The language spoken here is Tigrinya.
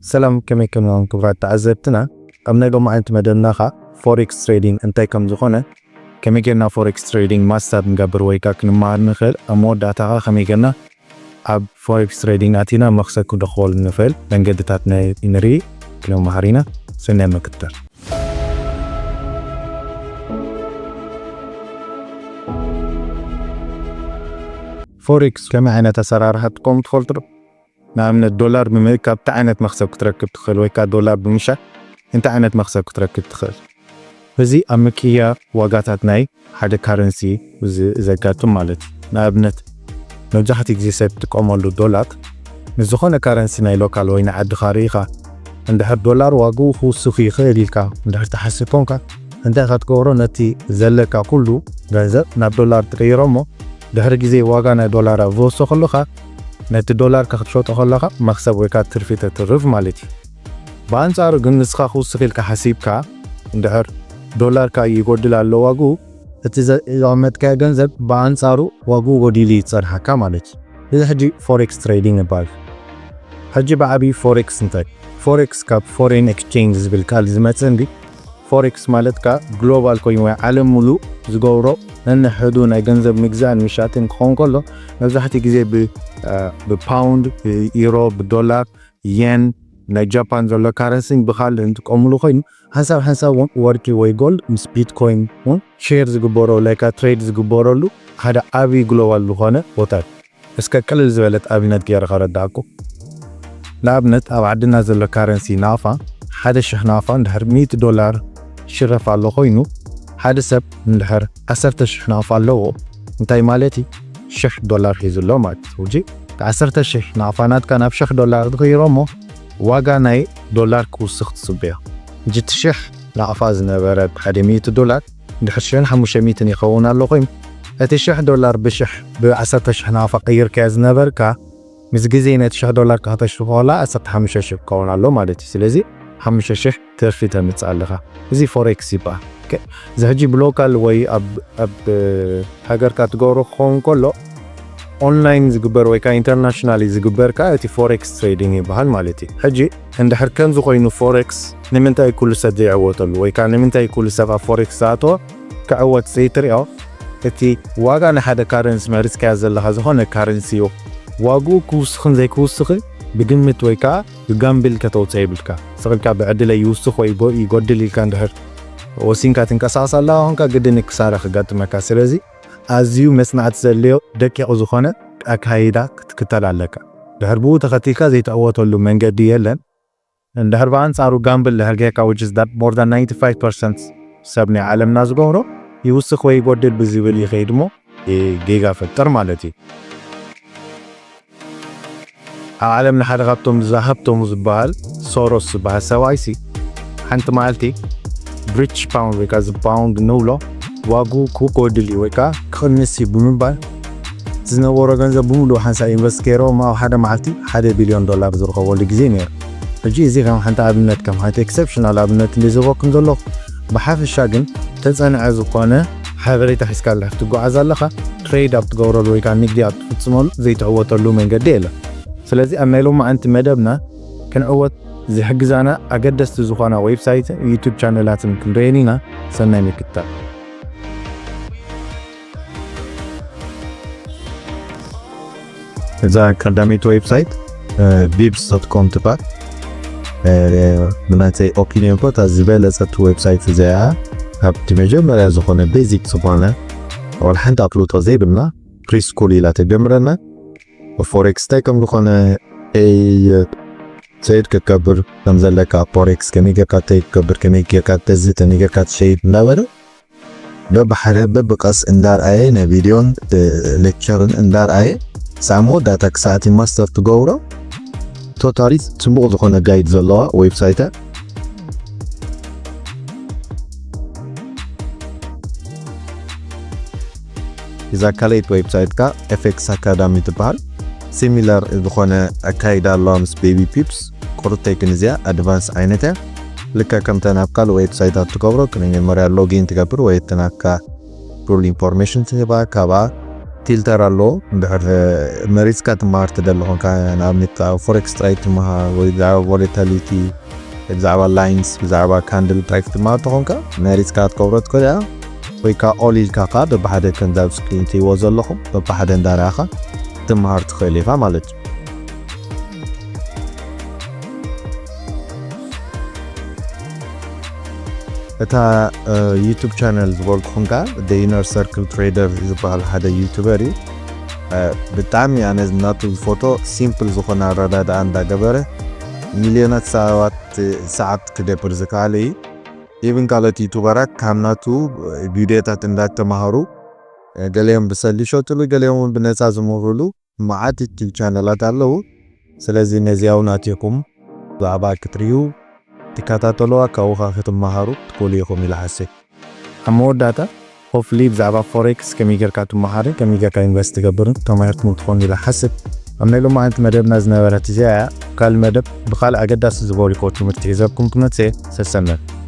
ሰላም፣ ከመይ ከምዞም ክቡራት ተዓዘብትና? ኣብ ናይ ሎማዓንቲ መደብና ኸዓ ፎሬክስ ትሬዲንግ እንታይ ከም ዝኾነ፣ ከመይ ጌርና ፎሬክስ ትሬዲንግ ማስተር ንገብር ወይ ከዓ ክንመሃር ንኽእል፣ ኣብ መወዳእታ ኸዓ ከመይ ጌርና ኣብ ፎሬክስ ትሬዲንግ ኣቲና መኽሰብ ክንረኽበሉ ንኽእል መንገድታት ናይ ንርኢ ክንመሃር ኢና። ሰናይ ምክትታል። ፎሬክስ ከመይ ዓይነት ኣሰራርሓ ትጥቀሙ ትፈልጡ ዶ? ንኣብነት ዶላር ብምእካብ እንታይ ዓይነት መኽሰብ ክትረክብ ትኽእል ወይ ከዓ ዶላር ብምሻጥ እንታይ ዓይነት መኽሰብ ክትረክብ ትኽእል? እዚ ኣብ ምቅያር ዋጋታት ናይ ሓደ ካረንሲ ዝ-፣ ዘጋጥም ማለት እዩ። ንኣብነት መብዛሕትኡ ግዜ ሰብ ዝጥቀመሉ ዶላር ንዝኾነ ካረንሲ ናይ ሎካል ወይ ናይ ዓድኻ ርኢኻ እንድሕር ዶላር ዋግኡ ክውስኽ ይኽእል ኢልካ እንድሕር ትሓስብ ኮንካ እንታይ ኢኻ ትገብሮ? ነቲ ዘለካ ኩሉ ገንዘብ ናብ ዶላር ትቕይሮ እሞ ድሕሪ ግዜ ዋጋ ናይ ዶላር ኣብ ዝወሰኸሉ ኸዓ ነቲ ዶላር ክትሸጦ ከለኻ መኽሰብ ወይ ከዓ ትርፊ ተትርፍ ማለት እዩ። ብኣንጻሩ ግን ንስኻ ክውስኽ ኢልካ ሓሲብካ እንድሕር ዶላርካ ይጎድል ኣሎ ዋግኡ፣ እቲ ዘ-፣ ዘቐመጥካዮ ገንዘብ ብኣንጻሩ ዋግኡ ጎዲሉ ይጸንሓካ ማለት እዩ። እዚ ሕጂ ፎሬክስ ትሬዲንግ ይበሃል። ሕጂ ብዓብዪ ፎሬክስ እንታይ? ፎሬክስ ካብ ፎሬን ኤክስቼንጅ ዝብል ቃል ዝመጽእ እንዲ ፎሬክስ ማለት ከኣ ግሎባል ኮይኑ ወይ ዓለም ሙሉእ ዝገብሮ ነንሕዱ ናይ ገንዘብ ምግዛእን ምሻጥን ክኸውን ከሎ መብዛሕትኡ ግዜ ብ-፣ እ፣ ብፓውንድ፣ ብኢሮ፣ ብዶላር፣ የን፣ ናይ ጃፓን ዘሎ ካረንሲን ብኻልእ እንጥቀምሉ ኮይኑ ሓንሳብ ሓንሳብ እውን ወርቂ ወይ ጎልድ ምስ ቢትኮይን እውን ሼር ዝግበሮ ለካ ትሬድ ዝግበረሉ ሓደ ዓብዪ ግሎባል ዝኾነ ቦታ እዩ። እስከ ቅልል ዝበለት ኣብነት ገይረ ከረዳእኩ። ንኣብነት ኣብ ዓድና ዘሎ ካረንሲ ናቕፋ ሓደ ሽሕ ናቕፋ እንድሕር ሚእቲ ዶላር ሽረፍ ኣሎ ኮይኑ ሓደ ሰብ እንድሕር ዓሰርተ ሽሕ ናቕፋ ኣለዎ እንታይ ማለት እዩ? ሽሕ ዶላር ሒዙ ኣሎ ማለት እዩ። ሕጂ ዓሰርተ ሽሕ ናቕፋ ናትካ ናብ ሽሕ ዶላር ትቕይሮ እሞ ዋጋ ናይ ዶላር ክውስኽ ትጽበዮ። ሕጂ እቲ ሽሕ ናቕፋ ዝነበረ ሓደ ሚእቲ ዶላር ድሕሪ ሽሕን ሓሙሽተ ሚእትን ይኸውን ኣሎ ኮይኑ እቲ ሽሕ ዶላር ብሽሕ ብዓሰርተ ሽሕ ናቕፋ ቀይርካዮ ዝነበርካ ምስ ግዜ ነቲ ሽሕ ዶላር ክተሽርፎ ከላ ዓሰርተ ሓሙሽተ ሽሕ ክኸውን ኣሎ ማለት እዩ። ስለዚ ሓሙሽተ ሽሕ ትርፊ ተምጽእ ኣለኻ። እዚ ፎሬክስ ይበሃል። ኦኬ፣ እዚ ሕጂ ብሎካል ወይ ኣብ፣ ኣብ ሃገርካ ትገብሮ ክኸውን ከሎ ኦንላይን ዝግበር ወይ ከዓ ኢንተርናሽናሊ ዝግበር ከዓ እቲ ፎሬክስ ትሬዲንግ ይበሃል ማለት እዩ። ሕጂ እንድሕር ከምዚ ኮይኑ ፎሬክስ ንምንታይ ኩሉ ሰብ ዘይዕወተሉ ወይ ከዓ ንምንታይ ኩሉ ሰብ ኣብ ፎሬክስ ዝኣተወ ክዕወት ዘይትሪኦ? እቲ ዋጋ ናይ ሓደ ካረንሲ መሪጽካዮ ዘለኻ ዝኾነ ካረንሲ እዩ ዋግኡ ክውስኽን ዘይክውስኽን ብግምት ወይ ከዓ ብጋምብል ከተውፅኦ የብልካ። ስቕ ኢልካ ብዕድለይ ይውስኽ ወይ ይጎ-፣ ይጎድል ኢልካ እንድሕር ወሲንካ ትንቀሳቐስ ኣለኻ ኮንካ ግድን ክሳራ ክጋጥመካ። ስለዚ ኣዝዩ መጽናዕቲ ዘድልዮ ደቂቕ ዝኾነ ኣካይዳ ክትክተል ኣለካ። ድሕር ብኡ ተኸቲልካ ዘይትዕወተሉ መንገዲ የለን። እንድሕር ብኣንጻሩ ጋምብል ድሕር ጌርካ፣ which is that more than ninety-five percent ሰብ ናይ ዓለምና ዝገብሮ፣ ይውስኽ ወይ ይጎድል ብዝብል ይኸይድ እሞ፣ እ፣ ጌጋ ፈጥር ማለት እዩ። ኣብ ዓለምና ሓደ ካብቶም ዝሃብተሙ ዝበሃል ሶሮስ ዝበሃል ሰብኣይሲ፣ ሓንቲ መዓልቲ ብሪቲሽ ፓውንድ ወይ ከዓ እዚ ፓውንድ ንብሎ፣ ዋግኡ ክጎድል እዩ ወይ ከዓ ክቕንስ እዩ ብምባል፣ ዝነበሮ ገንዘብ ብምሉኡ ሓንሳብ ኢንቨስት ገይሮም ኣብ ሓደ መዓልቲ ሓደ ቢልዮን ዶላር ዝረኸበሉ ግዜ ነይሩ። ሕጂ እዚ ከም ሓንቲ ኣብነት፣ ከም ሓንቲ ኤክሰፕሽናል ኣብነት እንደ ዝህበኩም ዘለኹ፣ ብሓፈሻ ግን ተጸንዐ ዝኾነ ሓበሬታ ሒዝካ ኣለኻ ክትጓዓዝ ኣለኻ፣ ትሬድ ኣብ ትገብረሉ ወይ ከዓ ንግዲ ኣብ ትፍጽመሉ ዘይትዕወተሉ መንገዲ የለን። ስለዚ ኣብ ናይ ሎማዓንቲ መደብና ክንዕወት ዝሕግዛና ኣገደስቲ ዝኾና ዌብሳይትን ዩቱብ ቻነላትን ክንርእየን ኢና። ሰናይ ምክትታል። እዛ ቀዳመይቲ ዌብሳይት፣ እ፣ ቢብስ ዶት ኮም ትበሃል። እ፣ ብናተይ ኦፒንዮን ኮታ ዝበለጸት ዌብሳይት እዚኣ እያ። ካብቲ መጀመርያ ዝኾነ ቤዚክ ዝኾነ ወላ ሓንቲ ኣፍልጦ ዘይብልና ፕሪስኩል ኢላ ተጀምረና። ፎሬክስ እንታይ ከም ዝኾነ፣ ኤይ፣ ትሬድ ክትገብር ከም ዘለካ፣ ፎሬክስ ከመይ ጌርካ ትሬድ ክትገብር፣ ከመይ ጌርካ ትገዝእ፣ ከመይ ጌርካ ትሸይድ እናበለ በብሓደ በብቀስ እንዳርኣየ ናይ ቪድዮን፣ እ፣ ሌክቸርን እንዳርኣየ ሳብ መወዳእታ ክሳዕ እቲ ማስተር ትገብሮ ቶታሊ ጽቡቕ ዝኾነ ጋይድ ዘለዋ ዌብሳይት እያ። እዛ ካልኣይቲ ዌብሳይት ከኣ ኤፍ ኤክስ ኣካዳሚ ትበሃል። ሲሚላር ዝኾነ ኣካይዳ ኣለዋ ምስ ቤቢ ፒፕስ፣ ቁርተይ ግን እዚኣ ኣድቫንስ ዓይነት እያ። ልክዕ ከምተን ኣብ ካልእ ዌብሳይታት ትገብሮ፣ ቅድሚ መጀመርያ ሎጊን ትገብር ወይ እቲ ናትካ ፉል ኢንፎርሜሽን ትህባ፣ ካብኣ ፊልተር ኣሎ። እንድሕር መሪፅካ ትመሃር ትደሊ ኾንካ፣ ንኣብነት ብዛዕባ ፎሬክስ ጥራይ ትመሃር ወይ ብዛዕባ ቮለታሊቲ፣ ብዛዕባ ላይንስ፣ ብዛዕባ ካንድል ጥራይ ክትመሃር ተኾንካ መሪፅካ ክትገብሮ ትኽእል እያ። ወይ ከዓ ኦል ኢልካ ከዓ በብሓደ ከምዛ ኣብ ስክሪን ትሪእዎ ዘለኹም በብሓደ እንዳረኣኻ ትመሃር ትኽእል ኢኻ ማለት እዩ። እታ ዩቱብ ቻነል ዝበልኩኹም ከዓ ኢነር ሰርክል ትሬደር ዝበሃል ሓደ ዩቱበር እዩ። ብጣዕሚ ኣነ ናቱ ፎቶ ሲምፕል ዝኾነ ኣረዳድኣ እንዳገበረ ሚልዮናት ሰባት ሰዓት ክደብር ዝከኣለ እዩ። ኢቭን ካልኦት ዩቱበራት ካብ ናቱ ቪድዮታት እንዳተማሃሩ ገሊኦም ብሰሊ ይሸጥሉ፣ ገሊኦም እውን ብነፃ ዝምህርሉ መዓት ዩቱብ ቻነላት ኣለዉ። ስለዚ ነዚያውን ኣቲኹም ብዛዕባ ክትርእዩ ትከታተልዋ ካብኡ ከዓ ክትመሃሩ ትኽእሉ ኢኹም ኢለ ሓስብ። ኣብ መወዳእታ ሆፍሊ ብዛዕባ ፎሬክስ ከመይ ጌርካ ትመሃርን ከመይ ጌርካ ኢንቨስት ትገብርን ተማሂርኩም ትኾኑ ኢለ ሓስብ። ኣብ ናይ ሎማዓንቲ መደብና ዝነበረት እዚኣ እያ። ካልእ መደብ ብኻልእ ኣገዳሲ ዝበሉ ኮ ትምህርቲ ሒዘልኩም ክመጽእ እየ። ሰሰነት።